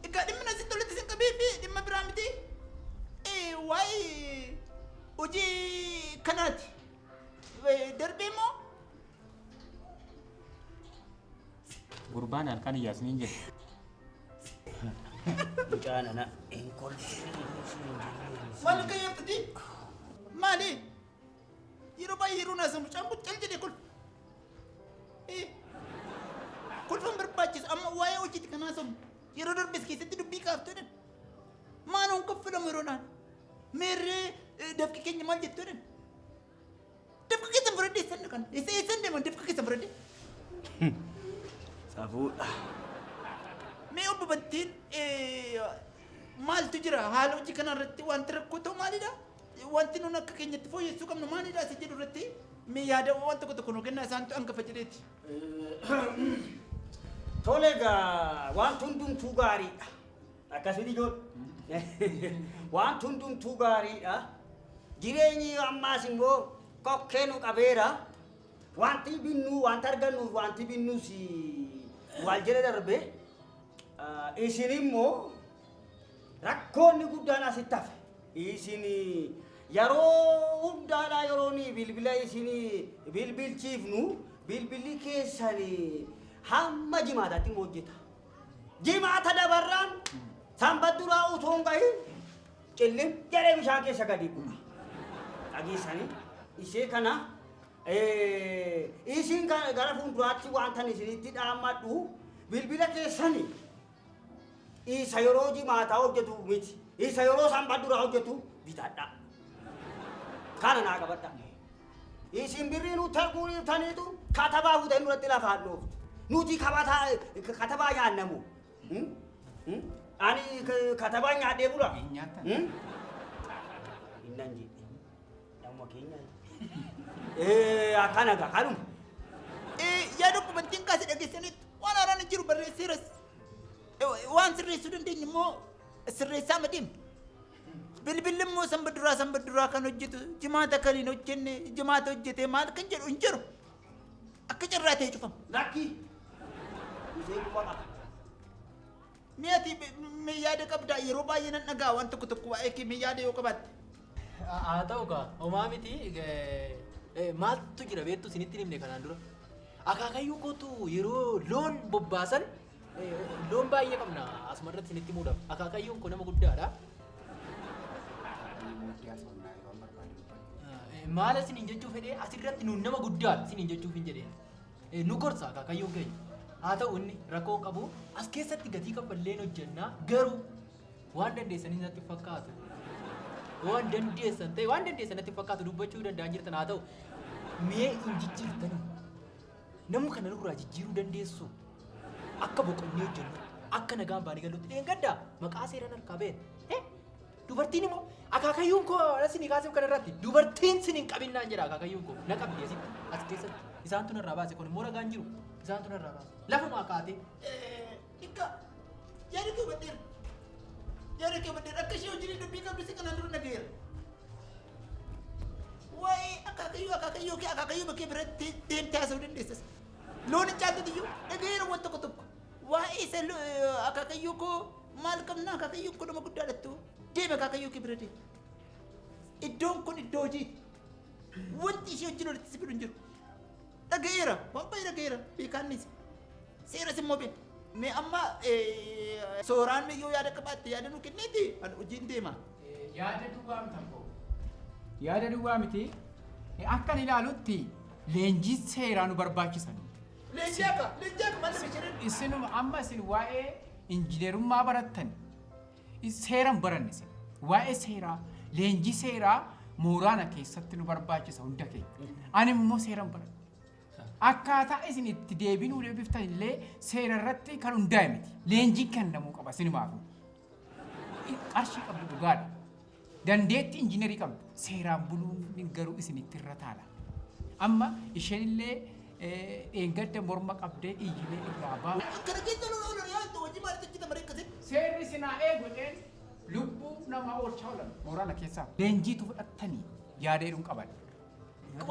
Egaa dhimmi asitti walitti isin qabee fi dhimma biraa miti. Waa'ee hojii kanaati. Darbee immoo Gurbaan halkan iyyaasniin jedhe. Mucaa nana hin kolfiin. Maal akka yaabtati? Maali? Yeroo baay'ee yeroo naasa mucaan kun cal jedhee kolfa. Kolfa hin barbaachisu amma waa'ee hojiiti kan haasamu. Yeroo darbes keessatti dubbii kaaftu jedhan. Maal hin kaffalamu yeroo naan? Meerree dafqi keenya maal jettu jedhan? Dafqa keessan fudhadhee eessan dhaqan? Eessa eessan deeman dafqa keessan fudhadhee? Safuudha. Mee obbo Battiin maaltu jira haala hojii kana irratti wanti rakkoo ta'u maalidha? Wanti nuun akka keenyatti fooyyessuu qabnu maalidha isa jedhu irratti mee yaada waan tokko tokko nuu kennaa isaantu hangafa jedheeti. Tole egaa wanti hundumtuu gaariidha. Akkasii ijoollee. Wanti hundumtuu gaariidha. Jireenyi ammaas immoo kokkee nu qabeera. Wanti binnuu, wanti argannuuf wanti binnus wal jala darbe. Isin immoo rakkoonni guddaan asitti hafe. Isin yeroo hundaadhaa yeroo ni bilbila isin bilbilchiifnu bilbilli keessan hamma jimaataatti immoo hojjeta. Jimaata dabarraan sanbat duraa utuu hin gahin cillim jedhee bishaan keessa gadi bu'a. Dhageessanii ishee kana isin gara fuulduraatti wanta isinitti dhaammadhu bilbila keessanii isa yeroo jimaataa hojjetu miti. Isa yeroo sanbat duraa hojjetu bitadha. Kana naa qabadha. Isin birrii nutti arguu dhiiftaniitu katabaa fuutanii nurratti lafaan dhooftu. Nuti kabataa katabaa nyaannamu. Ani katabaa nyaadhee bula. Hin nyaattan. Innan jedhe. Namuma keenya. Akkana gaa kanuma. Yaada obbo Bantiin kaase dhageessanitti waan haaraan hin jiru barreesseeras. Waan sirreessuu dandeenyu immoo sirreessaa ma deemna. Bilbilli immoo sanba duraa sanba duraa kan hojjetu jimaata kan hin hojjenne jimaata hojjetee maal kan jedhu hin jiru. Akka carraa ta'e cufama. Lakki. Ishee quba qaba. Mee ati mee yaada qabdaa yeroo baay'ee nan dhagaa waan tokko tokko waa'ee kee mee yaada yoo qabaatte. Haa ta'u kaa homaa miti maaltu jira beektu isinitti hin himne kanaan dura. Akaakayyuu kootu yeroo loon bobbaasan loon baay'ee qabna asuma irratti isinitti himuudhaaf. Akaakayyuun koo nama guddaadha. Maal isiniin jechuu fedhee asirratti nuun nama guddaadha isiniin jechuuf hin jedheen. Nu gorsa akaakayyuun keenya. Haa ta'u inni rakkoo qabu as keessatti gatii kaffalleen hojjennaa garuu waan dandeessanii natti fakkaatu. Waan dandeessan ta'e waan dandeessan natti fakkaatu dubbachuu danda'an jirtan haa ta'u mee hin jijjiirtanii. Nama kana nurraa jijjiiruu dandeessu. Akka boqonnee hojjennutti akka nagaan baanee galutti dheengadda maqaa seeraan harkaa ba'een. Dubartiin immoo akaakayyuun koo isinii kaasuuf kana irratti dubartiin sin hin qabinnaan jedha akaakayyuun koo na qabdi asitti as keessatti isaantu narraa baase kun immoo ragaan jiru isaantu narraa baase lafumaa kaatee. Ikka yaada kee hubadheera. Yaada kee hubadheera. Akka ishee wajjin dubbii qabdu si kanaan dura dhagayeera. Waa'ee akaakayyuu akaakayyuu kee akaakayyuu bakkee biratti deemtee haasa'uu dandeessas. Loon hin caaltutu iyyuu dhagayeera waan tokko tokko. Waa'ee isa akaakayyuu koo maal qabna akaakayyuun kun nama guddaa dhattu deeme akaakayyuu kee bira deeme. Iddoon kun iddoo hojiiti. Wanti ishee wajjin walitti si fidu hin jiru. Dhagayeera waan baay'ee dhagayeera beekaannis. Seeras immoo beeka. Mee amma sooraan yoo yaada qabaatte yaada nuu kenneeti ani hojiin deema. Yaada duwwaa miti abboo. Yaada duwwaa miti. Akkan ilaalutti leenjii seeraa nu barbaachisa. Leenjii akka leenjii akka maal nama jedhan. Isinuma amma isin waa'ee injineerummaa barattan seeran baranne isin. Waa'ee seeraa leenjii seeraa mooraana keessatti nu barbaachisa hunda keenya. Ani immoo seeran baradhe. Akkaataa isin itti deebii nuu deebiftan illee seera irratti kan hundaa'e miti. Leenjiin kennamuu qaba isinumaafuu. Qarshii qabdu dhugaadha. Dandeettii injiinarii qabdu. Seeraan buluun garuu isinitti irra taala. Amma isheen illee Dheengadda morma qabdee iyyinee irraa baa. Kana keessa lola oolan yaaddu hojii maaliif hojjeta maree akkasitti? Seerri sinaa eeguudhaan lubbuu namaa oolchaa oolan mooraana keessaa. Leenjiitu fudhattanii yaada jedhuun qaban.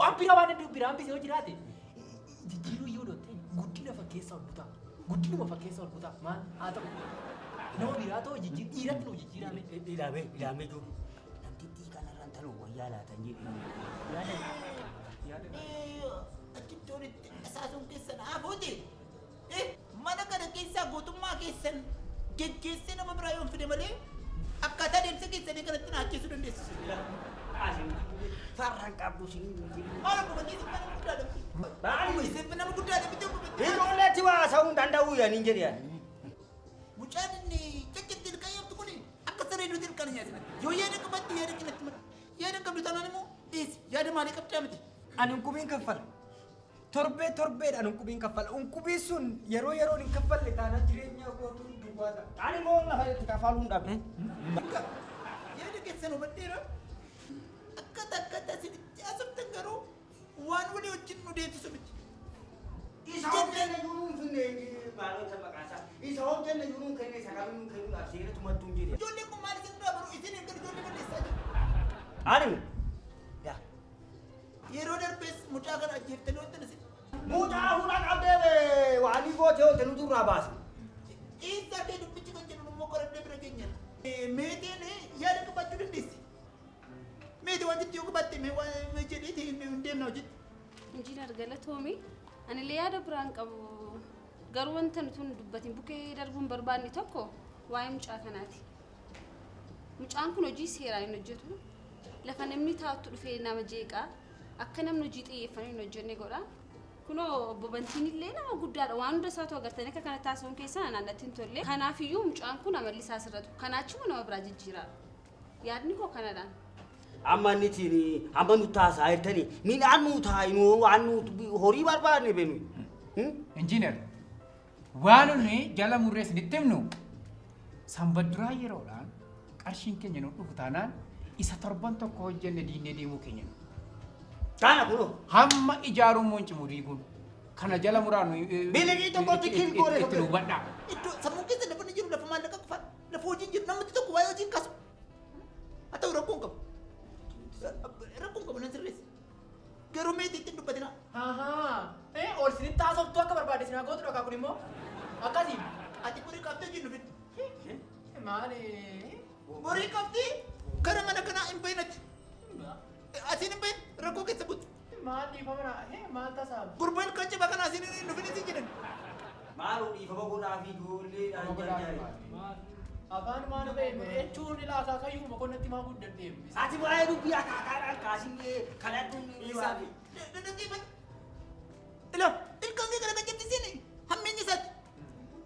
Waan biraa waan hedduu biraan bisee yoo jiraate jijjiiruu iyyuu doottee guddina fakkeessaa ol butaa. Guddinuma fakkeessaa ol butaa maal haa ta'u. Nama biraa ta'u jijjiir dhiiratti nu jijjiirame. Ilaamee ilaamee jiru. Namtittii kanarraan taluu wayyaa laatan jedhu. Achitti olitti asaasuun keessan haafuuti. Mana kana keessaa guutummaa keessan geggeessee nama biraa yoon fide malee akkaataa deemsa keessanii kanatti na ajjeesuu dandeessu. Farraan qabdu sin. Maal obbo Bantii isin nama guddaadha. Maali? Isin nama guddaadha miti obbo Bantii. Ijoolleetti waa haasa'uu hin danda'u yaaniin jedhe yaani. Mucaan inni caccatti ilkaan yaabtu kuni akka saree duuti ilkaan nyaasina. Yoo yaada qabaatti yaada kanatti mala. Yaada qabdu taanaan immoo dhiisi. Yaada maalii qabdaa miti. Ani unqubiin kaffala. Torbee torbeedhaan unqubiin kaffala. Unqubiin sun yeroo yeroon hin kaffalle taanaan jireenya kootuun duwwaa ta'a. Ani immoo lafa itti kafaluu hin dhabe. Yaada keessan hubadheera. Akkata akkata isinitti haasoftan garuu waan walii wajjin nu deemsisu miti. Isa hojjenne jiruun finne maalota maqaa isaa. Isa hojjenne jiruun kenne isa kamiin kennuudhaaf seera tumattuu hin jedhe. Ijoolleen kun maal isin duraa baruu isin erga ijoollee balleessaa jiru. Ani yaa Yeroo darbees mucaa kana ajjeeftanii wantan isin. Mucaa hunda qabdee waan gootee oolte nutu irraa baase. Dhiinsaa kee dubbichi kan jedhu immoo qoradhee bira keenyadha. Meetiin yaada qabaachuu dandeessi. Meetii waan jettu yoo qabaatte mee waan jedheeti hin deemna hojiitti. Injiinar Galatoomii, anillee yaada biraan qabu garuu wanta nuti hin dubbatin bukkee darbuun barbaanne tokko waa'ee mucaa kanaati. Mucaan kun hojii seeraan hin hojjetu. Lafa namni taa'utti dhufee nama jeeqaa. Akka namni hojii xiyyeeffannoo hin hojjenne godha. Kunoo obbo Bantiin illee nama guddaadha. Waan hunda isaatu agartanii akka kana taasisuun keessan anaan natti hin tolle. Kanaafiyyuu mucaan kun amalli isaa sirratu. Kanaachuma nama biraa jijjiira. Yaadni koo kanadhaan. Amma inni ittiin amma nu taasaa jirtanii midhaan nu taa'inuu waan nu horii barbaadne beenu. Injiinar, waan nuyi jala murree isinitti himnu sanbadduraa yeroodhaan qarshiin keenya nu dhufu taanaan isa torban tokko hojjenne diinnee deemuu keenya nu. Kana kunoo. Hamma ijaaruun moo hin cimu diiguun. Kana jala muraa nu Biligii tokkotti kilgoone itti nu hubadhaa. Iddoo sammuun keessa lafa inni jiru lafa maallaqa qofaa lafa hojiin jiru namni tokko waa'ee hojiin kaasu. Haa ta'u rakkoon qabu. Rakkoon qabu nan sirreessa. Garuu meetii ittiin dubbatinaa. Ahaa. Ol isinitti haasoftuu akka barbaade isin haa gootu dhagaa kun immoo akkasiin. Ati borii qabdee hojii nu fiddu. Maali? Borii qabdee gara mana kanaa hin bahinati. Asiin hin bahin rakkoo keessa butu. Maal dhiifama naa? Maal tasaa? Gurbaan kan cibaa kana asiin hin dhufin isin jedhan. Maaloo dhiifama godhaa fi ijoolleedhaan jarjare. Maal? Afaan maal beeknu jechuun ilaa akaakayyuu mokonnatti maa guddadheem. Ati waa'ee dubbii akaakaadhaan kaasinee kadhadhuun Isaa fi Dhaggeeffadhu. Ilaa ilkaan kee kana kan cabsisiin hammeenya isaati.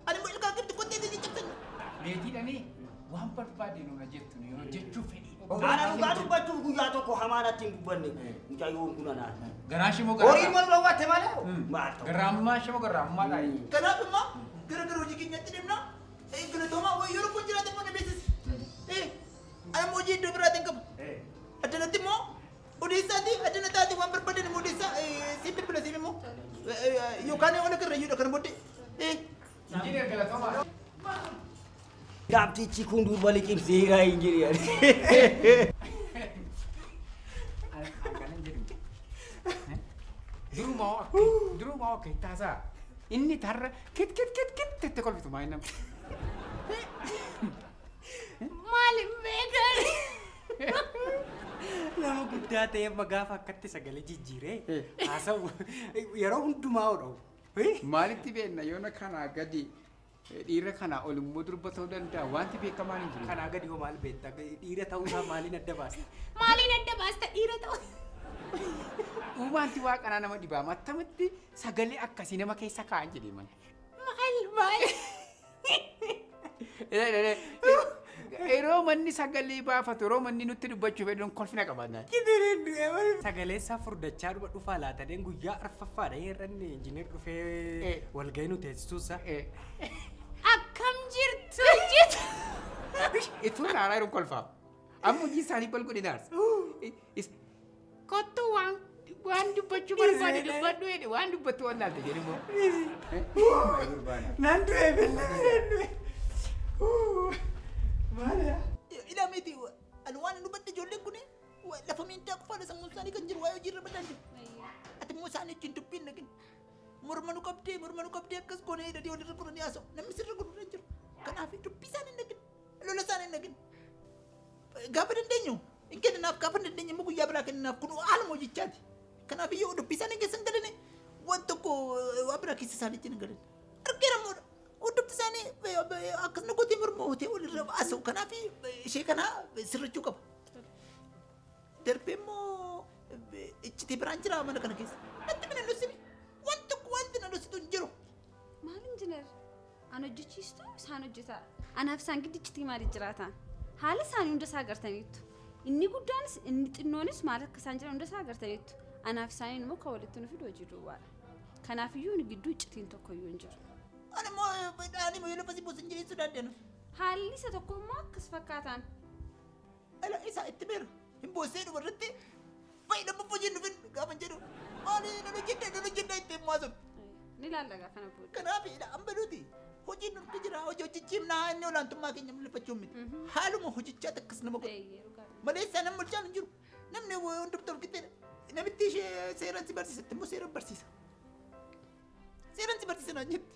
Ani immoo ilkaan kee kottee itti cabsan. Meetiidhanii waan barbaade nuun jettu nu hojjechuu fedhii. Kana dhugaa dubbachuuf guyyaa tokko hamaa natti hin dubbanne mucayyoon kun anaan. Garaa shimoo Horiin garaa. wal dhowwatte malee maal ta'u? Garraamummaa shimoo garraamummaadhaa. Kanaaf immoo gara gara hojii keenyatti deemna. Galatoomaa wayii yeroo kun jiraate immoo na beeksisi. Ani immoo hojii iddoo biraatiin qaba. Addanatti immoo odeessaati addana taate waan barbaadan immoo odeessaa siin bilbila siif immoo yookaan ola karrayyuudha kana booddee. Injiinar Galatoomaa. Gaabtichi kun durba liqimseera hin jedhe. Akkanan jedhu. Durumaa akka durumaa akka itti haasa'a. Inni tarra kit kit kit kit itti kolfitu maa inni nama. Maaliif beekan? Nama guddaa ta'e amma gaafa akkatti sagalee jijjiiree haasa'u yeroo hundumaa odha'u. Maalitti beekna yoona kanaa gadi dhiira kanaa ol immoo durba ta'uu danda'a wanti beekamaan hin jiru. Kanaa gadi hoo maal beekta? Dhiira ta'uusaa maaliin adda baasta? Maaliin adda baasta dhiira ta'u? Uumaanti waaqanaa nama dhibaama attamitti sagalee akkasii nama keessa kaa'an jedhee mana. Maal maal? Yeroo manni sagalee baafatu yeroo manni nutti dubbachuu fedhu kolfina qabaannaa. Kidiriin du'ee malee. Sagalee isaa furdachaa dhuma dhufaa laatadeen guyyaa arfaffaadha heerranni injiinar dhufee walgahii nu teessisuusa. Akkam jirtu jirtu? Ituun haaraa yeroo kolfaa. Amma hojii isaanii bal godhinaas. Kottu waan Waan dubbachuu barbaade dubbadhu jedhe waan dubbattu wallaalte jedhe immoo. Nan du'e billee nan du'e. Maal yaa? Ilaa miti ani waan dubbadhe ijoolleen kun lafa miindaa qofaadha sammuun isaanii kan jiru waa'ee hojiirra badaan jiru. Ati immoo isaanii wajjin dubbiin dhaqin. Morma nu qabdee morma nu qabdee akkas goonee hidhatee walirra godhanii haasa'u. Namni sirra godhu hin jiru. Kanaaf dubbii isaanii hin dhaqin. Lola isaanii hin dhaqin. Gaafa dandeenyu hin kenninaaf gaafa hin dandeenye immoo guyyaa biraa kenninaaf kun haaluma hojichaati. Kanaaf iyyuu dubbii isaanii keessa hin galini waan tokko waan biraa keessa isaanii wajjin hin galin. Argeera immoo hundumti isaanii akkasuma gootee morma hootee walirra haasa'u. Kanaaf ishee kana sirrachuu qaba. Darbee immoo iccitii biraan jira mana kana keessa. Natti mina dhosini. Waan tokko wanti na dhositu hin jiru. Maal injinar? An hojjechiistu isaan hojjetaa. Anaaf isaan giddu iccitii maaliif jiraata? Haala isaanii hunda isaa agartaniittu. Inni guddaanis inni xinnoonis maal akka isaan jiran hunda isaa agartaniittu. Anaaf isaaniin immoo kan walitti nu fidu hojii duwwaadha. Kanaafiyyuu inni gidduu iccitiin tokko iyyuu hin jiru. Ani immoo ani immoo lafa si buusin jedhee sodaadhe. Haalli isa tokko immoo akkas fakkaataan. Ala isa itti beera. Hin boossee dhumarratti fa'i lammaffaa hojii dhufin gaafa jedhu maali nan hojjedha nan hojjedha itti himaa sun. Ni ilaalla kana booda. Kanaaf amma nuti hojiin nurka jira hojii hojjechiifnaa inni olaantummaa keenya mul'ifachuun miti. Haaluma hojichaatti akkas nama godha. Eeyyee dhugaadha. Malee isaan nama bulchaan hin jiru. Namni hundumtuu walqixxeedha. Namitti ishee seeraan si barsiisa immoo seeraan barsiisa. Seeraan si barsiisa naan jetti.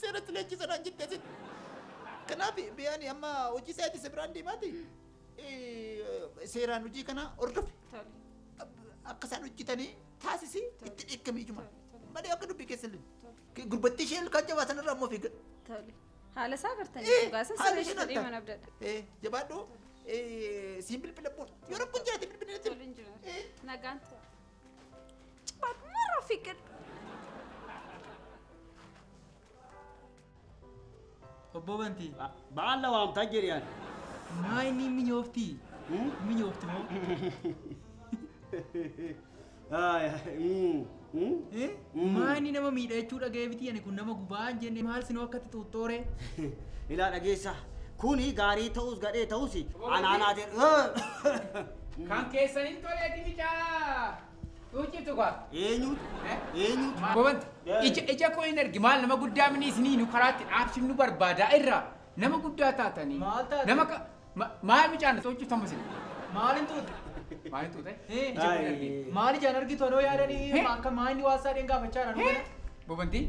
Seeraan si leenjisa naan jetti asitti. Kanaaf biyyaani amma hojii isaati isa biraan deemaati. Seeraan hojii kana hordofe. Tole. Akka isaan hojjetanii taasisi itti dheekkamee juma. Malee akka dubbii keessa illee. Gurbattii ishee ilkaan jabaa sanarraa immoo fiiga. Tole. Haala isaa agartanii dhugaa isa Haala ishee sirreessitu deeman natti. abdadha. Jabaadhu siin bilbila booda. Yoo rakkoon jiraate bilbila natti. Tole injinar. Nagaan tura. Cibaadhumarraa of eeggadhu. Obbo Bantii. Baala waamtaa jedhan. Maa inni minyoofti? Minyoofti moo? Maa inni nama miidha jechuu dhaga'ee biti ani kun nama gubaa hin jenne maal sinoo akkatti xuuxxoore? Ilaa dhageessa. Kuni gaarii ta'us gadhee ta'us anaanaa jedhu. Kan keessaniin toleeti micaa. Tuuccitu kwa. Eenyutu? Eenyutu? Bobanti ija koo hin argi maal nama guddaa mini isinii nu karaatti dhaabsifnu barbaadaa irraa nama guddaa taatanii. Maal taate? Nama maal micaan tuucciftamu isin? Maal hin tuute? Maal hin tuute? Ija koo hin argi. Maal ijaan argitu anoo yaadanii akka maa inni waasaa dheen gaafachaa jiran kana. Bobanti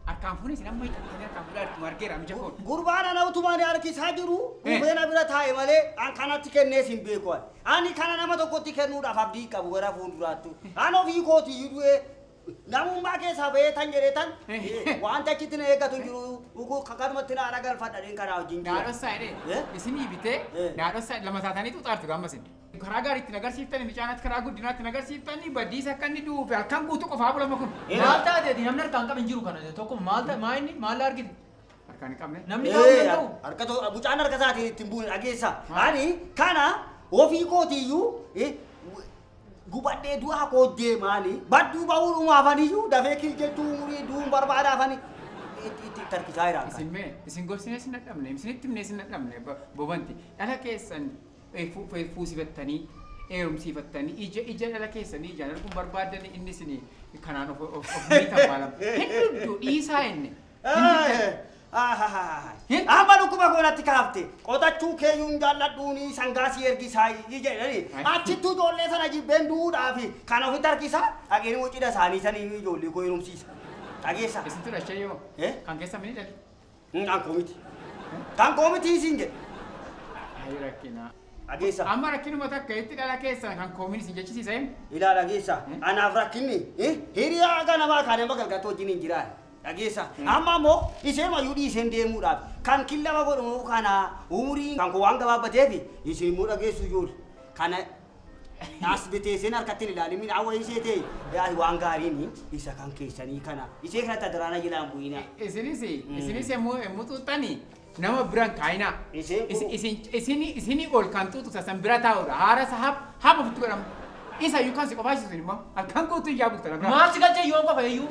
harkaan fuune isin amma hidhattanii harkaan fuudhaa jirtu argeera ija koo. Gurbaan ana utumaan harkisaa jiru dhufee bira taa'e malee an kanatti kennees hin beeku. Ani kana nama tokkotti kennuudhaaf abdii qabu gara fuulduraattu. An ofii kootii du'ee namummaa keessaa bahee tan jedhee tan wanta achitti na eeggatu hin jiru kanumatti na aragalfadha kanaa wajjin jira. Naadhossaa jedhee isinii bitee naadhossaa lama taatanii xuuxaartu gaama isin. Karaa gaariitti nagarsiiftanii micaanatti karaa guddinaatti nagarsiiftanii badiisa akka inni du'uuf halkan guutuu qofaa bulama kun. Maal taate ati namni harkaan qabu hin jiru kana tokko maal taate maa inni maal argite? Harkaan hin qabne. Namni qabu hin ta'u. Harka mucaan harka isaatiin ittiin buune dhageessa. Ani kana ofii kootiyyuu gubadhee du'aa koo deemaani badduu ba'uu dhumaafaniyyuu dafee kil jechuu umurii du'uun barbaadaafani itti tarkisaa jira. Isin mee isin gorsinee isin dadhabne isinitti himnee isin dadhabne bobanti dhala keessan fuusifattanii heerumsiifattanii ija dhala keessanii ijaan arguun barbaadanii inni isin kanaan of miitan maalam. Hin duddu dhiisaa inni. Amma dhukkuba koonatti kaafte qotachuu keeyyuun jaalladhuuni sangaa si ergisaa jedhani achittuu ijoollee sana jibbeen du'uudhaaf kan ofitti harkisaa dhageen immoo cidha isaanii sanii ijoollee koo heerumsiisa. Dhageessa. Isin tura ishee yoo kan keessa mini dhali. Kan koo miti. Kan koo miti isin jedhe. Ayi rakkina. Dhageessa. Amma rakkinuma takka itti dhala keessan kan koomin isin jechisiisa hin? Ilaa dhageessa. Anaaf rakkinni hiriyaa ganamaa kan nama galgaltoo wajjin hin jiraan. Dhageessa. Amma immoo isheen mayyuu dhiiseen deemuudhaaf kan killama godhamu kana umurii kan koo waan gabaabbateef isin immoo dhageessu ijoollee. Kana as bitee isheen harkatti hin ilaalin midhaan wayii ishee ta'e waan gaariin isa kan keessanii kana ishee kanatti adaraana jilaan bu'ina. Isinis isinis yommuu xuuxxanii nama biraan kaayinaa. Isinii ol kan xuuxu san bira taa'uudha. Haara isa hapa ofitti godhamu. Isa iyyuu kan si qofaasisu immoo halkan guutuu ijaa bulta bira. Maal si galchee yoon qofa iyyuu?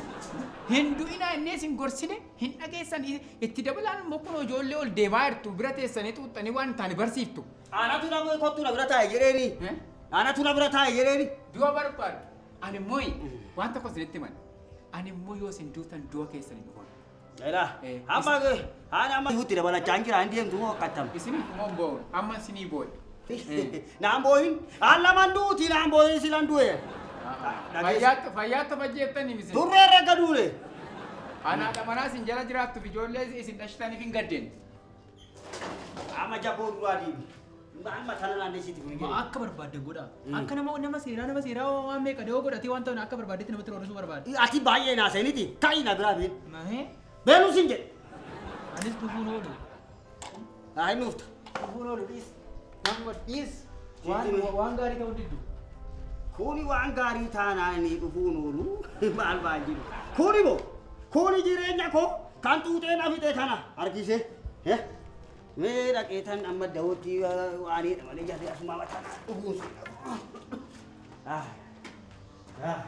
Hin du'inaa inni isin gorsine hin dhageessan itti dabalaan immoo kun ijoollee ol deemaa jirtu bira teessanii xuuxxanii waan hin taane barsiiftu. Anatu nama kottu na bira taa'e jedheeni. Anatu na bira taa'e jedheeni. Du'a barbaadu. Ani immoo waan tokko isinitti himan. Ani immoo yoo isin duutan du'a keessan hin oolu. Jedha. Amma haala amma yuutti dabalachaa hin jira hin deemtu moo akkattam. Isiniif immoo hin boo'u. Amma isinii boo'e. Naan boo'in. Aan lamaan duuti naan boo'in silan du'e. Fayyaatti fayyaatti fayyeettanii misi. Turree irra gaduule. Anaadha manaa isin jala jiraattuuf ijoollee isin dhashitaniif hin gaddeen. Amma jaboo duraa deemi. Amma tana naannessiiti kun Ma akka barbaadde godha. Akka nama nama seeraa nama seeraa waan meeqa da'oo godhatee waan ta'an akka barbaaddetti namatti roorrisuu barbaadde. Ati baay'ee naaseeniti ta'i na biraa been. Mahee Beenuu sin jedhe. anis dhufuun oolu. Haa hin dhufta. Dhufuun oolu dhiis. Nama dhiis. Waan waan gaarii ta'uu diddu. Kuni waan gaarii taanaan inni dhufuun oolu maal maal jiru. Kuni moo kuni jireenya koo kan xuuxee na fixe kana harkisee. Mee dhaqee tan amma dawootti waaniidha malee jarri asuma mataa dhufuun sun. Ah. Ah.